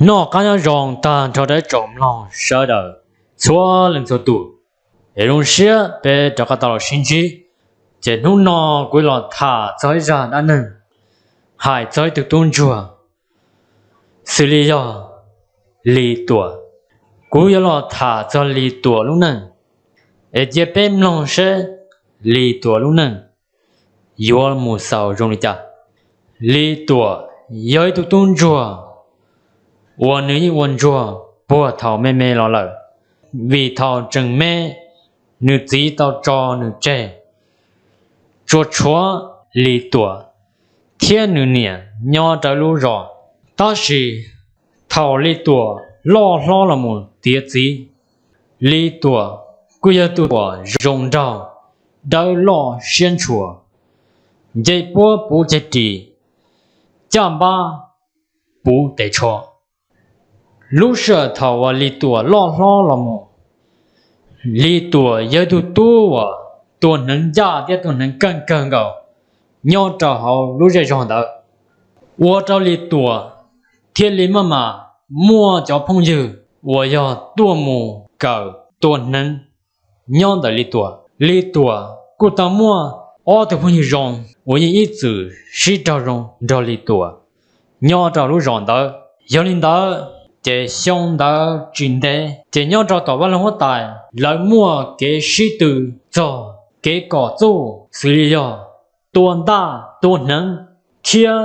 Noj qab nyob zoo tag nrho rau ib tsoom mloog sawv daws txhua leej txhua tus, es zoo siab peb rov qab tau los sib ntsib. Ces hnub no kuv yuav los tham txog ib zaj dab neeg hais txog ib tug tub ntsuag, xws li yog Lis Tuam. Kuv yuav los tham txog Lis Tuam lub neej, es cia peb mloog seb Lis Tuam lub neej yuav mus xaus zoo li cas. Lis Tuam yog ib tug tub ntsuag uas nws yeej ua ntsuag puag thaum me me los lawm, vim thaum tseem me nws txiv tau tso nws tseg, tsuas tshuav Lis Tuam thiab nws niam nyob rau lub zos. Tab sis thaum Lis Tuam loj hlob los mus tiav txiv, Lis Tuam kuj yog tus uas zoo nraug, dawb loj siab ntshua, nce puab puv ceg ris, caj npab puv tes tsho. Lub sij hawm thaum uas Lis Tuam loj hlob los mus, Lis Tuam yog ib tug tub uas tua hneev ncaj thiab tua hneev keej kawg nkaus nyob rau hauv lub zej zog ntawd, ua rau Lis Tuam thiaj li maj mam muaj cov phooj ywg uas yog tuaj mus kawm tua hneev nyob ntawm Lis Tuam. Lis Tuam kuj tau muaj ob tug phooj ywg zoo uas yeej ib txwm sib raug zoo nrog Lis Tuam nyob rau lub zos ntawd. Yog li ntawd, ces xyoo ntawd tsis ntev ces nyob rau tom Vaj Loog Huab Tais lawv muaj kev sib tw txog kev kom txuj xws li yog tua ntaj tua hneev thiab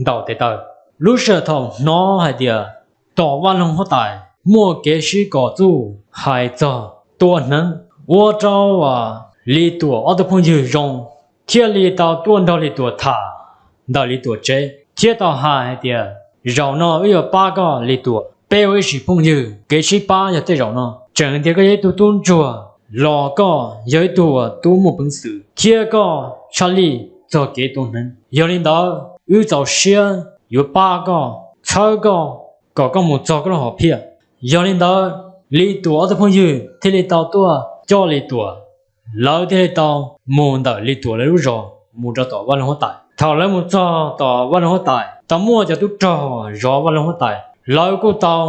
ntaus tes taw. Lub sij hawm thaum hnov hais tias tom Vaj Loog Huab Tais muaj kev sib kom txuj hais txog tua hneev, ua rau Lis Tuam ob tug phooj ywg zoo thiaj li tau tuaj nrog Lis Tuam tham ntawm Lis Tuam tsev thiab tau hais hais tias, zaum no wb yuav pab koj Lis Tuam, peb ua ib sim phooj ywg, kev sib pab yog tej zaum no. Tseem tias koj yog ib tug tub ntsuag los koj yog ib tug uas tub muaj peev xwm thiab koj tshaj lij txog kev tua hneev. Yog li ntawd wb txaus siab yuav pab koj, txhawb koj kom koj mus txog koj lub hom phiaj. Yog li ntawd, Lis Tuam ob tug phooj ywg thiaj li tau tuaj coj Lis Tuam, lawv thiaj li tau mus ntawm Lis Tuam lawv lub zos mus rau tom Vaj Loog Huab Tais. Thaum lawv mus txog tom Vaj Loog Huab Tais, tau muaj cov tub rog zov Vaj Loog Huab Tais, lawv kuj tau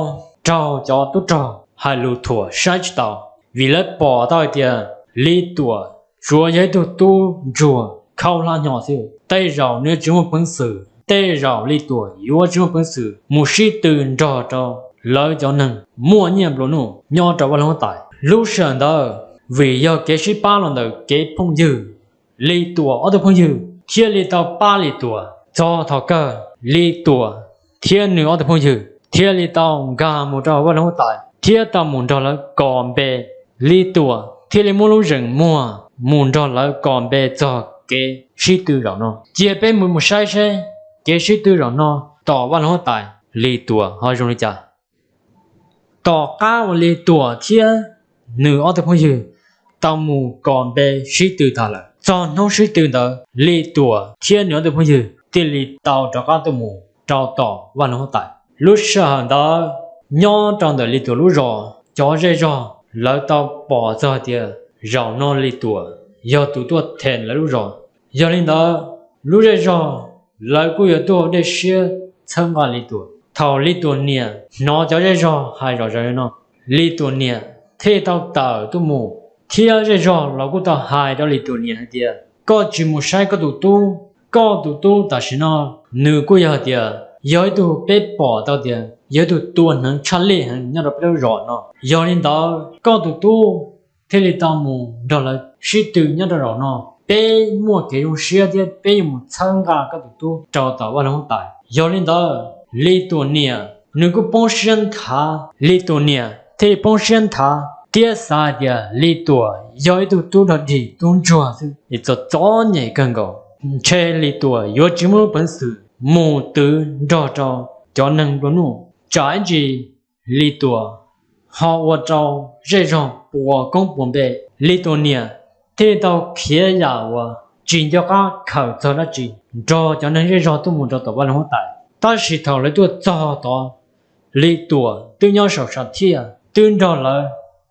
raug cov tub rog hais lus thuam saib tsis taus, vim lawv pom tau hais tias Lis Tuam tsuas yog ib tug tub ntsuag khaub hlab hnyo xwb, tej zaum nws yuav tsis muaj peev xwm, tej zaum Lis Tuam yuav tsis muaj peev xwm mus sib tw nrog rau lawv cov neeg muaj nyiaj nplua nuj nyob rau Vaj Loog Huab Tais. Lub sij hawm ntawd, vim yog kev sib pab los ntawm kev phooj ywg, Lis Tuam ob tug phooj ywg thiaj li tau pab Lis Tuam. Txog thaum kawg, Lis Tuam thiab nws ob tug phooj ywg thiaj li tau nkag mus rau Vaj Loog Huab Tais thiab tau mus nrog lawv kos npe. Lis Tuam thiaj li muab lub zeem muag mus nrog lawv kos npe txog kev sib tw zaum no. Cia peb mus mus saib seb kev sib tw zaum no tom Vaj Loog Huab Tais Lis Tuam ho zoo li cas. Tom qab uas Lis Tuam thiab nws ob tug phooj ywg tau mus kos npe sib tw tag lawm, txog hnub sib tw ntawd Lis Tuam thiab nws ob tug phooj ywg thiaj li tau rov qab tuaj mus rau tom Vaj Loog Huab Tais. Lub sij hawm ntawd, nyob rau ntawm Lis Tuam lub zos, cov zej zog lawv tau pom txog hais tias zaum no Lis Tuam yog tus tuaj them lawv lub zos. Yog li ntawd, lub zej zog lawv kuj yuav tuaj ua dej siab txhawb nqa Lis Tuam. Thaum Lis Tuam niam hnov cov zej zog hais zom zaws li no, Lis Tuam niam thiaj tau tawm tuaj mus, thiab zej zog los kuj tau hais rau Lis Tuam niam hais tias, koj tsis mus saib koj tus tub, koj tus tub tam sim no nws kuj yog hais tias yog ib tug peb pom tau tias yog ib tug tua hneev tshaj lij heev nyob rau peb lub zos no. Yog li ntawd koj tus tub thiaj li tau mus nrog lawv sib tw nyob rau zaum no. Peb muaj kev zoo siab thiab peb yuav mus txhawb nqa koj tus tub rau tom Vaj Loog Huab Tais. Yog li ntawd, Lis Tuam niam nws kuj poob siab nthav, Lis Tuam niam thiaj li poob siab nthav thiab xav hais tias Lis Tuam yog ib tug tub dog dig tub ntsuag xwb es txom txom nyem kawg nkaus, ntshe Lis Tuam yuav tsis muaj lub peev xwm mus twv nrog rau cov neeg nplua nuj. Tsam ib ntsis Lis Tuam ho ua rau zej zog puas koob puas npe. Lis Tuam niam thiaj li tau khiav yam uas tsis nco qab khaws txog dab tsi, nrog cov neeg zej zog tuaj mus rau tom Vaj Loog Huab Tais. Tab sis thaum lawv tuaj txog tod, Lis Tuam twb nyob saum sam thiaj, twb nrog lawv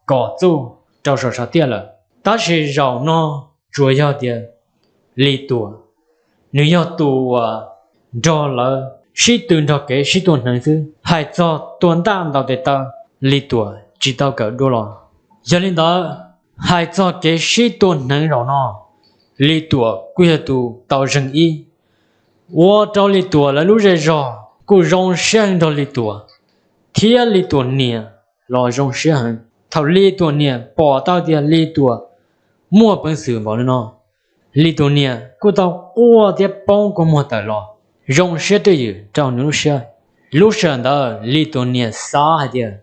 kom txuj rau saum sam thiaj lawm. Tab sis zaum no tsuas yog tias Lis Tuam nws yog tus uas nrog lawv sib tw nrog kev sib tua hneev xwb. Hais txog tua ntaj ntaus tes taw, Lis Tuam tsis tau kawm dua los. Yog li ntawd, hais txog kev sib tua hneev zaum no, Lis Tuam kuj yog tus tau zeeg ib, ua rau Lis Tuam lawv lub zej zog kuj zoo siab heev nrog Lis Tuam, thiab Lis Tuam niam los zoo siab heev. Thaum Lis Tuam niam pom tau tias Lis Tuam muaj peev xwm npaum li no, Lis Tuam niam kuj tau quaj thiab poob kua muag tawm los, zoo siab twj ywm rau nws lub siab. Lub sij hawm ntawd Lis Tuam niam xav hais tias,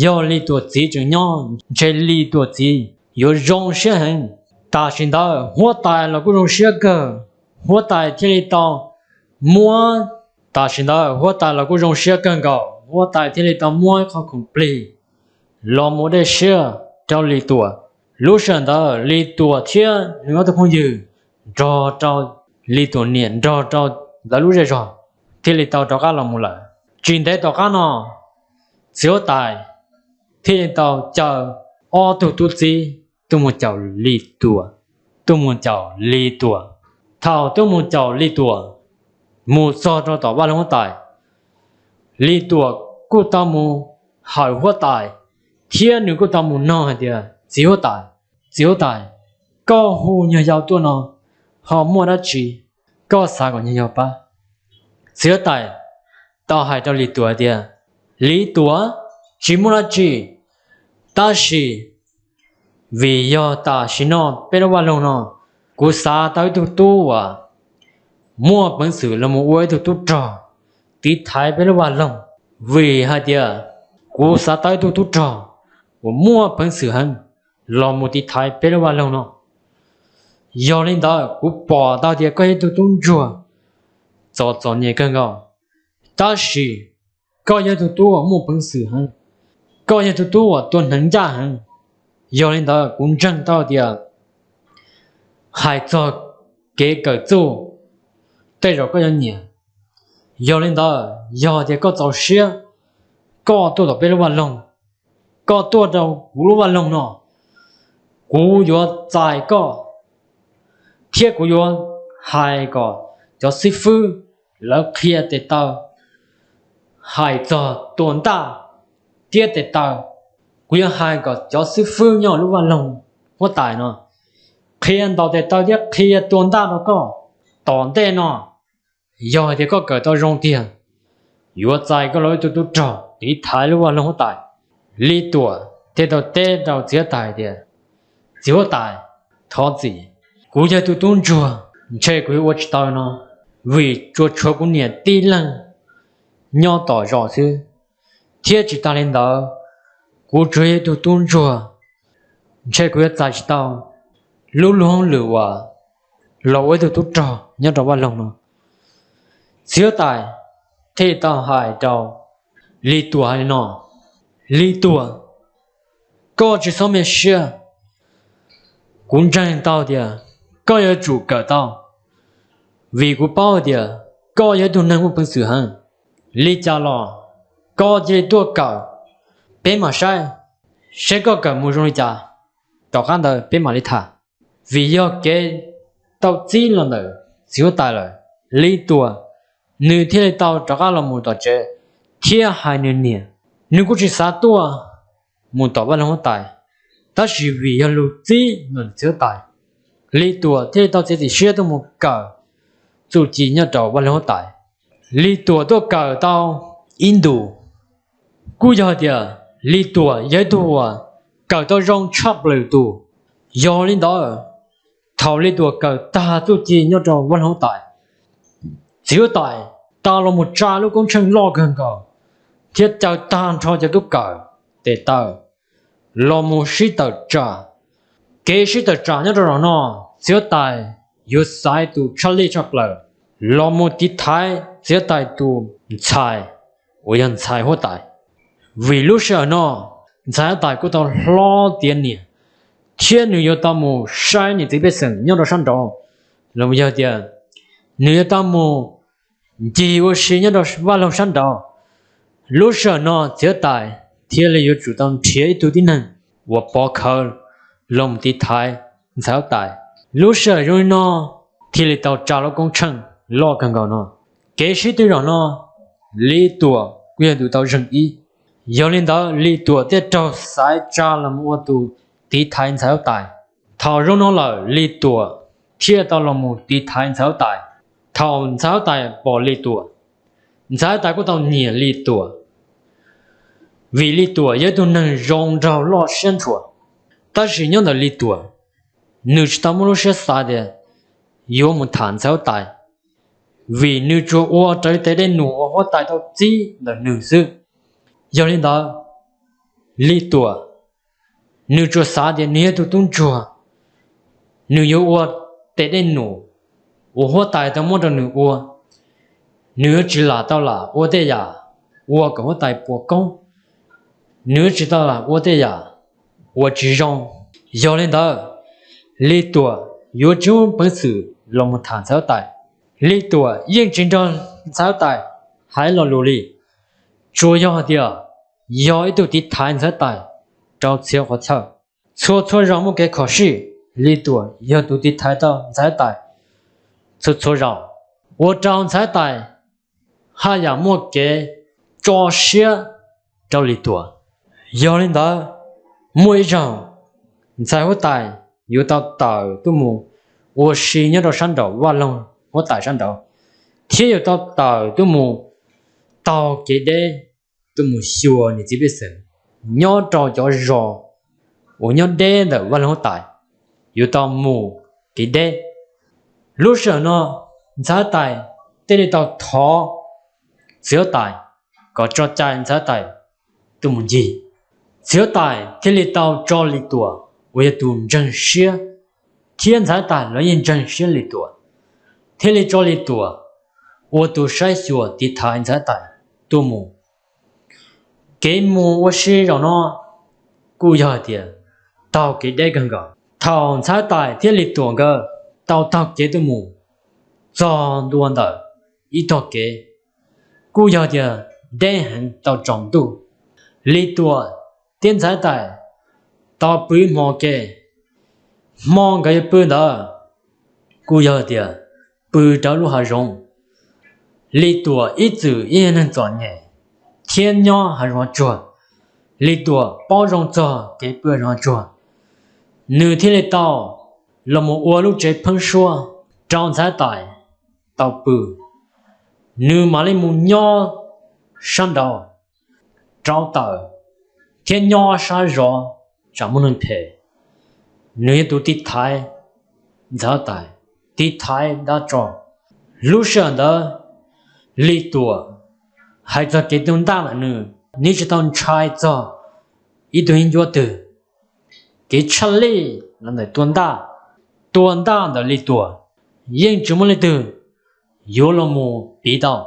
yog Lis Tuam txiv tseem nyob ntshe Lis Tuam txiv yuav zoo siab heev. Tam sim ntawd huab tais los kuj zoo siab kawg, huab tais thiaj li tau muab, tam sim ntawd huab tais los kuj zoo siab kawg nkaus, huab tais thiaj li tau muab ib qho khoom plig los mus dej siab rau Lis Tuam. Lub sij hawm ntawd Lis Tuam thiab nws ob tug phooj ywg nrog rau Lis Tuam niam nrog rau lawv lub zej zog thiaj li tau rov qab los mus lawm. Tsis ntev tom qab no, txiv huab tais thiaj li tau caw ob tug tub txib tuaj mus caum Lis Tuam, tuaj mus caum Lis Tuam. Thaum tuaj mus caum Lis Tuam mus txog rau tom vaj loog huab tais, Lis Tuam kuj tau mus hawm huab tais, thiab nws kuj tau mus nug hais tias, txiv huab tais, txiv huab tais, koj hu nyuag yau tuaj no ho muaj dab tsi koj xav kom nyuag yau pab? Txiv huab tais tau hais rau Lis Tuam tias, Lis Tuam, tsis muaj dab tsi, tab sis vim yog tam sim no peb lub vaj loog no, kuv xav tau ib tug tub uas muaj peev xwm los mus ua ib tug tub rog tiv thaiv peb lub vaj loog, vim hais tias kuv xav tau ib tug tub rog uas muaj peev xwm heev los mus tiv thaiv peb lub vaj loog no. Yog li ntawd kuv pom tau tias koj yog ib tug tub ntsuag txom txom nyem kawg nkaus, tab sis koj yog ib tug tub uas muaj peev xwm heev, koj yog ib tug tub uas tua hneev ncaj heev. Yog li ntawd kuv ntseeg tau tias hais txog kev kawm txuj tej zaum koj yuav nyiam. Yog li ntawd yog tias koj txaus siab, koj tuaj tom peb lub vaj loog, koj tuaj rau kuv lub vaj loog no, kuv yuav txais koj, thiab kuv yuav hais kom cov xib fwb lawv qhia tes taw hais txog tua ntaj thiab tes taw. Kuv yuav hais kom cov xib fwb nyob lub vaj loog huab tais no qhia ntaus tes taw thiab qhia tua ntaj rau koj. Tom ntej no, yog hais tias koj kawm tau zoo tiag, yuav txais koj los ib tug tub rog tiv thaiv lub vaj loog huab tais. Lis Tuam thiaj tau teb rau txiv huab tais tias, txiv huab tais, thov txim, kuv yog tus tub ntsuag, ntshe kuv yuav ua tsis tau no, vim tsuas tshuav kuv niam tib leeg nyob tom zos xwb, thiab tsis tas li ntawd, kuv tsuas yog ib tug tub ntsuag, ntshe kuv yuav txais tsis tau lub luag hauj lwm uas los ua ib tug tub rog nyob rau vaj loog no. Txiv huab tais thiaj li tau hais rau Lis Tuam hais li no, Lis Tuam, koj tsis txhob me siab, kuv ntseeg tau tias koj yuav tsum kawm tau, vim kuv paub hais tias koj yog ib tug neeg muaj peev xwm heev. Li cas los koj cia li tuaj kawm, peb mam saib, saib koj kawm mus zoo li cas, tom qab ntawd peb mam li tham. Vim yog kev tau txib los ntawm txiv huab tais lawm, Lis Tuam nws thiaj li tau rov qab los mus tom tsev thiab hais nws niam. Nws kuj tsis xav tuaj mus tom vaj loog huab tais, tab sis vim yog lus txib los ntawm txiv huab tais, Lis Tuam thiaj li tau txiav txim siab tuaj mus kawm txuj ci nyob rau vaj loog huab tais. Lis Tuam tuaj kawm tau ib ntus, kuj yog hais tias Lis Tuam yog ib tug uas kawm tau zoo tshaj plaws tus. Yog li ntawd, thaum Lis Tuam kawm tag txuj ci nyob rau vaj loog huab tais, txiv huab tais tau los mus tsa lub koob tsheej loj kawg nkaus thiab caw tag nrho cov tub kawm tes taw los mus sib tawm tsam. Kev sib tawm tsam nyob rau zaum no, txiv huab tais yuav xaiv tus tshaj lij tshaj plaws los mus tiv thaiv txiv huab tais tus ntxhais uas yog ntxhais huab tais. Vim lub sij hawm no, ntxhais huab tais kuj tau hlob tiav niam, thiab nws yuav tau mus saib niam txiv pej xeem nyob rau sab nraud, los yog tias nws yuav tau mus ncig ua si nyob rau vaj loog sab nraud. Lub sij hawm no txiv huab tais thiaj li yuav tsum tau nrhiav ib tug tib neeg uas pov khawv los mus tiv thaiv ntxhais huab tais. Lub sij hawm zoo li no thiaj li tau tsa lub koob tsheej loj kawg nkaus no. Kev sib tw zaum no, Lis Tuam kuj yog tus tau zeeg ib. Yog li ntawd Lis Tuam thiaj raug xaiv tsa los ua tus tiv thaiv ntxhais huab tais. Thaum zoo no lawm Lis Tuam thiaj tau los mus tiv thaiv ntxhais huab tais. Thaum ntxhais huab tais pom Lis Tuam, ntxhais huab tais kuj tau nyiam Lis Tuam, vim Lis Tuam yog ib tug neeg zoo nraug loj siab ntshua. Tab sis nyob ntawm Lis Tuam, nws tsis tau muaj lub siab xav tias yuav mus tham ntxhais huab tais, vim nws tsuas ua raws li tes dej num uas huab tais tau txib ntawm nws xwb. Yog li ntawd, Lis Tuam nws tsuas xav tias nws yog tus tub ntsuag, nws yuav ua tes dej num uas huab tais tau muab rau nws ua. Nws yuav tsis lam tau lam ua tej yam ua kom huab tais puas koob, nws yuav tsis tau lam ua tej yam uas tsis zoo. Yog li ntawd, Lis Tuam yuav tsis muaj peev xwm los mus tham ntxhais huab tais. Lis Tuam yeej tsis nrog ntxhais huab tais hais lo lus li, tsuas yog hais tias yog ib tug tiv thaiv ntxhais huab tais rau txhia qhov chaw. Txhua txhua zaus muaj kev khom sij, Lis Tuam yog tus tiv thaiv tau ntxhais huab tais txhua txhua zaus, ua rau ntxhais huab tais haj yam muaj kev tso siab rau Lis Tuam. Yog li ntawd, muaj ib zaug ntxhais huab tais yuav tau tawm tuaj mus ua si nyob rau sab nraum vaj loog huab tais sab nraud, thiab yuav tau tawm tuaj mus taug kev deb tuaj mus xyuas niam txiv pej xeem nyob rau cov zos uas nyob deb ntawm vaj loog huab tais, yuav tau mus kev deb. Lub sij hawm no, ntxhais huab tais thiaj li tau thov txiv huab tais kom tso cai ntxhais huab tais tuaj mus ncig. Txiv huab tais thiaj li tau tso Lis Tuam uas yog tus ntseeg siab, thiab ntxhais huab tais los yeej ntseeg siab Lis Tuam, thiaj li tso Lis Tuam ua tus saib xyuas tiv thaiv ntxhais huab tais tuaj mus. Kev mus ua si zaum no kuj yog hais tias taug kev deb kawg nkaus. Thaum ntxhais huab tais thiab Lis Tuam nkawd tau taug kev tuaj mus txog ntua ntawm ib tog kev, kuj yog tias deb heev tau tsaus ntuj. Lis Tuam thiab ntxhais huab tais tau pw ib hmo ke. Hmo nkawd yuav pw ntawd kuj yog tias pw rau lub hav zoov. Lis Tuam ib txwm ib yog neeg txom nyem thiab nyob hav zoov tsuag, Lis Tuam paub zoo txog kev pw hav zoov tsuag, nws thiaj li tau los mus ua lub tsev pheeb suab rau ntxhais huab tais tau pw. Nws mam li mus nyob sab nraud rau tawm thiab nyob sab zov tsam muaj neeg phem. Nws yog tus tiv thaiv ntxhais huab tais, tiv thaiv dab tsov. Lub sij hawm ntawd, Lis Tuam hais txog kev tua ntaj ntawm nws, nws tsis tau ntshai txog ib tug yeeb ncuab twg. Kev tshaj lij los ntawm tua ntaj, tua ntaj ntawm Lis Tuam yeej tsis muaj leej twg yuav los mus piv tau.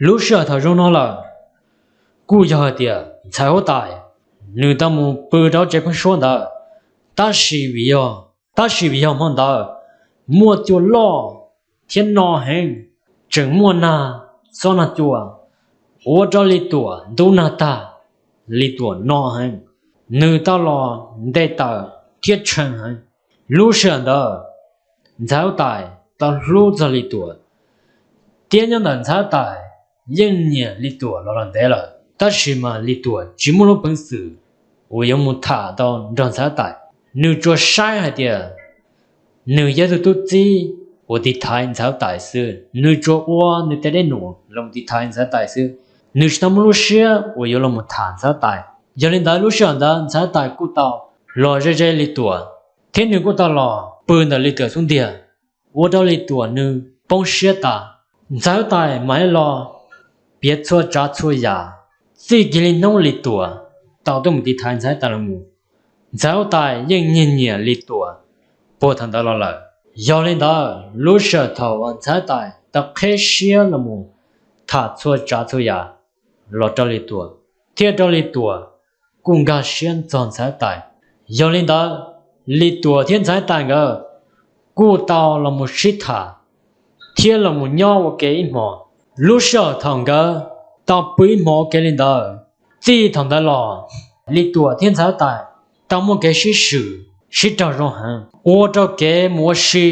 Lub sij hawm thaum zoo no lawm, kuj yog hais tias ntxhais huab tais nws tau mus pw rau tsev pheeb suab ntawd, tab sis vim yog, tab sis vim yog hmo ntawd muaj cua loj thiab no heev, tseem muaj nag xob nag cua, ua rau Lis Tuam ntub nag tag, Lis Tuam no heev, nws tau los nte taws thiab tshee heev. Lub sij hawm ntawd, ntxhais huab tais tau hlub txog Lis Tuam, thiab nyob ntawm ntxhais huab tais yeej nyiam Lis Tuam los los ntev lawm, tab sis mas Lis Tuam tsis muaj lub peev xwm uas yuav mus tham tau nrog ntxhais huab tais. Nws tsuas saib hais tias nws yog tus tub txib uas tiv thaiv ntxhais huab tais xwb, nws tsuas ua nws tej dej num los tiv thaiv ntxhais huab tais xwb, nws tsis tau muaj lub siab uas yuav los mus tham ntxhais huab tais. Yog li ntawd lub sij hawm ntawd ntxhais huab tais kuj tau los ze ze Lis Tuam, thiab nws kuj tau los pw ntawm Lis Tuam xub ntiag, ua rau Lis Tuam nws poob siab tas. Ntxhais huab tais mam li los piav txhua tsav txhua yam, txij kiag li hnub Lis Tuam tau tuaj mus tiv thaiv ntxhais huab tais los mus, ntxhais huab tais yeej nyiag nyiam Lis Tuam puag thaum ntawd los lawm. Yog li ntawd lub sij hawm thaum uas ntxhais huab tais tau qheb siab los mus tham txhua tsav txhua yam los rau Lis Tuam, thiab rau Lis Tuam kuj nkag siab txog ntxhais huab tais. Yog li ntawd, Lis Tuam thiab ntxhais huab tais nkawd kuj tau los mus sib tham thiab los mus nyob ua ke ib hmos. Lub sij hawm thaum nkawd tau pw ib hmos ua ke li ntawd, txij thaum ntawd los Lis Tuam thiab ntxhais huab tais tau muaj kev sib swm sib raug zoo heev, ua rau kev mus ua si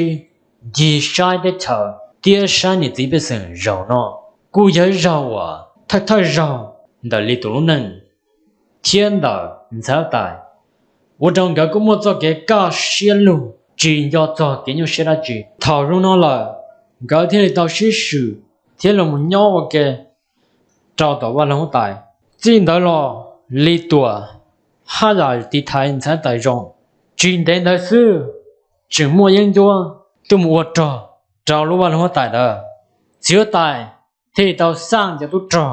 ncig saib teb chaws thiab saib niam txiv pej xeem zaum no kuj yog ib zaug uas thawj thawj zaug ntawm Lis Tuam lub neej thiab ntawm ntxhais huab tais, ua rau nkawd kuj muaj txoj kev kaj siab lug tsis nco txog kev nyuaj siab dab tsi. Thaum zoo no lawm, nkawd thiaj li tau sib swm thiab los mus nyob ua ke rau tom vaj loog huab tais. Txij ntawd los Lis Tuam haj yam tiv thaiv ntxhais huab tais zoo. Tsis ntev ntawd xwb, tseem muaj yeeb ncuab tuaj mus ua rog rau lub vaj loog huab tais ntawd. Txiv huab tais thiaj li tau xaj cov tub rog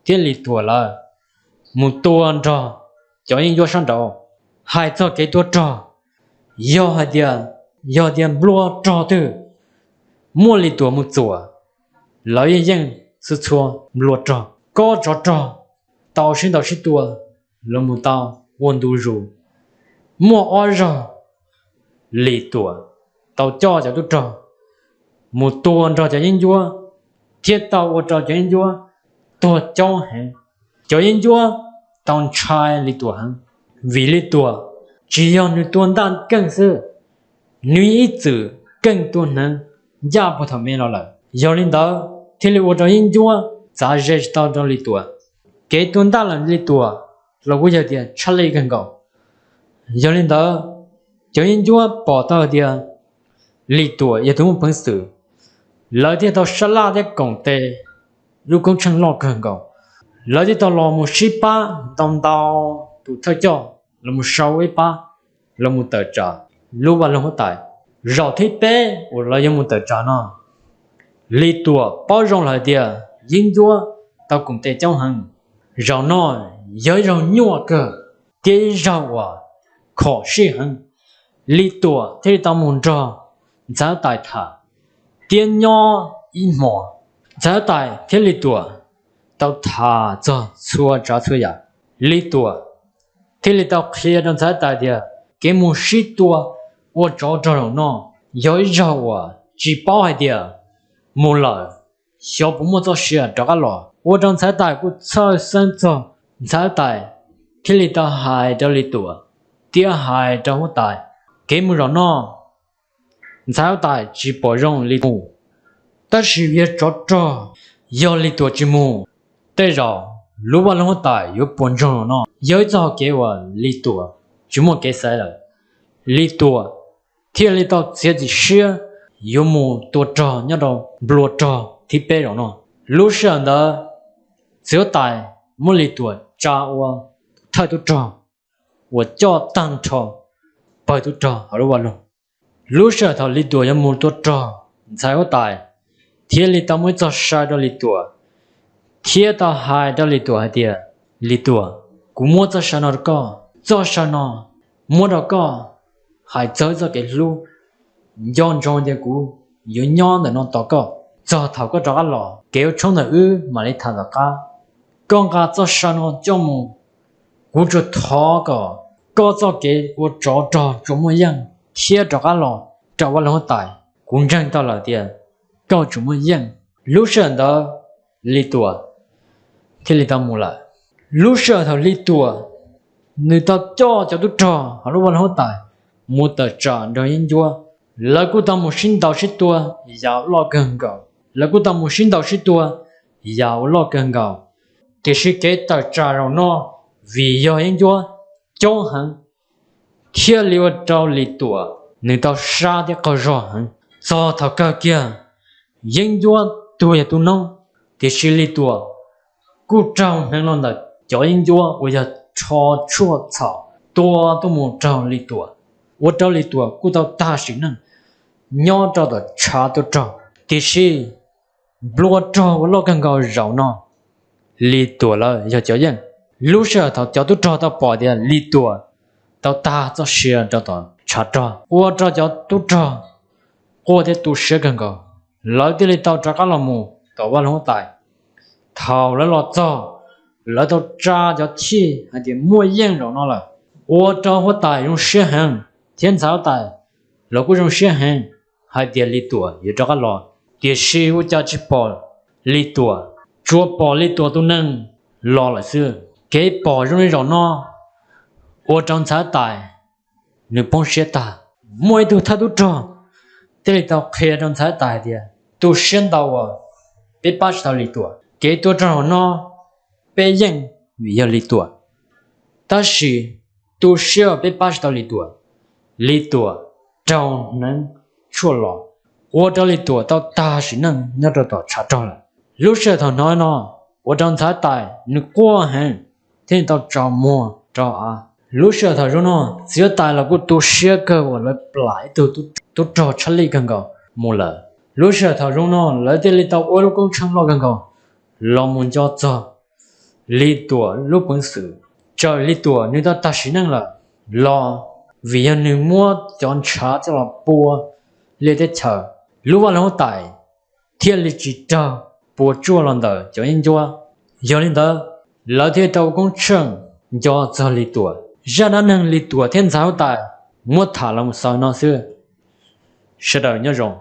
thiab Lis Tuam lawv mus tua nrog cov yeeb ncuab sab nraud. Hais txog kev tua rog, yog hais tias, yog tias nplua rog twg muaj Lis Tuam mus txuam, lawv yeej yeej xwb txhua nplua rog. Kob tsov rog tau sib ntaus sib tua los mus tau ua ntu zus, muaj ob zaug Lis Tuam tau coj cov tub rog mus tua nrog cov yeeb ncuab, thiab tau ua rau cov yeeb ncuab tuag coob heev. Cov yeeb ncuab tau ntshai Lis Tuam heev, vim Lis Tuam tsis yog nws tua ntaj keej xwb, nws ib txwm keej tua hneev ncaj puag thaum me los lawm. Yog li ntawd thiaj li ua rau yeeb ncuab txav ze tsis tau rau Lis Tuam. Kev tua ntaj ntawm Lis Tuam los kuj yog tias tshaj lij kawg nkaus. Yog li ntawd, cov yeeb ncuab pom tau hais tias Lis Tuam yog tus muaj peev xwm, lawv thiaj tau sab laj thiab koom tes lub koob tsheej loj kawg nkaus. Lawv thiaj tau los mus sib pab ntau ntau tus thawj coj los mus sau ib pab los mus tawm tsam lub vaj loog huab tais. Zaum thib peb uas lawv yuav mus tawm tsam no, Lis Tuam paub zoo lawm hais tias yeeb ncuab tau koom tes coob heev. Zaum no yog ib zaug nyuaj kawg thiab ib zaug uas khom sij heev. Lis Tuam thiaj li tau mus nrog ntxhais huab tais tham thiab nyob ib hmos. Ntxhais huab tais thiab Lis Tuam tau tham txog txhua tsav txhua yam. Lis Tuam thiaj li tau qhia rau ntxhais huab tais tias kev mus sib tua ua tsov rog zaum no yog ib zaug uas tsis paub hais tias mus lawm xyov puas muaj txoj sia rov qab los. Ua rau ntxhais huab tais kuj txhawj xeeb txog, ntxhais huab tais thiaj li tau hais rau Lis Tuam thiab hais rau huab tais, kev mus zaum no ntxhais huab tais tsis pom zoo Lis Tuam, tab sis yog tsov rog, yog Lis Tuam tsis mus, tej zaum lub vaj loog huab tais yuav puas ntsoog los no. Yog ib txoj hau kev uas Lis Tuam tsis muaj kev xaiv lawm. Lis Tuam thiaj li tau txiav txim siab yuav mus tua rog nyob rau nplua rog thib peb zaum no. Lub sij hawm ntawd, txiv huab tais muab Lis Tuam tsa ua thawj tub rog uas coj tag nrho pawg tub rog hauv lub vaj loog. Lub sij hawm thaum Lis Tuam yuav mus tua rog, ntxhais huab tais thiaj li tau muab ib txoj sai rau Lis Tuam, thiab tau hais rau Lis Tuam hais tias, Lis Tuam, kuv muab txoj sai no rau koj. Txoj sai no muab rau koj hais txog ib txoj kev hlub, nco ntsoov tias kuv yuav nyob ntawm no tos koj txog thaum koj rov qab los. Kev ua tshoob ntawm wb mam li tham tom qab. Koj nqa txoj sai no coj mus, kuv tsuas thov kom koj txoj kev ua tsov rog tsuas muaj yeej thiab rov qab los rau vaj loog huab tais. Kuv ntseeg tau lawm tias koj tsuas muaj yeej. Lub sij hawm ntawd Lis Tuam thiaj li tau mus lawm. Lub sij hawm thaum Lis Tuam nws tau coj cov tub rog hauv lub vaj loog huab tais mus tawm tsam nrog yeeb ncuab, lawv kuj tau mus sib ntaus sib tua yam uas loj kawg nkaus. Lawv kuj tau mus sib ntaus sib tua yam uas loj kawg nkaus. Tiam sis kev tawm tsam zaum no vim yog yeeb ncuab coob heev thiaj li ua rau Lis Tuam nws tau sab thiab qaug zog heev. Txog thaum kawg kiag yeeb ncuab tuag yog tu noob, tiam sis Lis Tuam kuj raug hneev los ntawm cov yeeb ncuab uas yog rho tshuaj txhaum tua tuaj mus raug Lis Tuam, ua rau Lis Tuam kuj tau tag sim neej nyob rau tom tshav tua rog. Tiam sis nplua rog uas loj kawg nkaus zaum no Lis Tuam lawv yog cov yeej. Lub sij hawm thaum cov tub rog tau pom tias Lis Tuam tau tag txoj sia rau tom tshav rog, ua rau cov tub rog quaj thiab tu siab kawg nkaus. Lawv thiaj li tau rov qab los mus tom vaj loog huab tais. Thaum lawv los txog, lawv tau tsa cov chij hais tias muaj yeej zaum no lawm, ua rau huab tais zoo siab heev thiab ntxhais huab tais los kuj zoo siab heev hais tias Lis Tuam yuav rov qab los. Tiam sis ua cas tsis pom Lis Tuam, tsuas pom Lis Tuam tus neeg los lawm xwb. Kev pom zoo li zaum no ua rau ntxhais huab tais nws poob siab tag. Muaj ib tug thawj tub rog thiaj li tau qhia rau ntxhais huab tais hais tias tu siab ntau uas peb pab tsis tau Lis Tuam. Kev tuaj raug hauv no peb yeej vim yog Lis Tuam. Tab sis tu siab peb pab tsis tau Lis Tuam, Lis Tuam raug hneev tshuaj los, ua rau Lis Tuam tau tag sim neej nyob rau tom tshav rog lawm. Lub sij hawm thaum hnov no, ua rau Ntxhais Huab Tais nws quaj heev thiab tau tso muag rau av. Lub sij hawm thaum zoo no, txiv huab tais los kuj tu siab kawg uas lawv plam ib tug tub rog tshaj lij kawg nkaus mus lawm. Lub sij hawm thaum zoo no lawv thiaj li tau ua lub koob tsheej loj kawg nkaus los mus nco txog Lis Tuam lub peev xwm. Txawm Lis Tuam nws tau tag sim neej lawm los vim yog nws muab cov ntshav coj los pua liaj teb chaws, lub vaj loog huab tais thiaj li tsis raug puas tsuaj los ntawm cov yeeb ncuab. Yog li ntawd, lawv thiaj tau ua koob tsheej nco txog Lis Tuam. Zaj dab neeg Lis Tuam thiab Ntxhais Huab Tais muab tham los mus xaus no xwb. Sawv daws nyob zoo.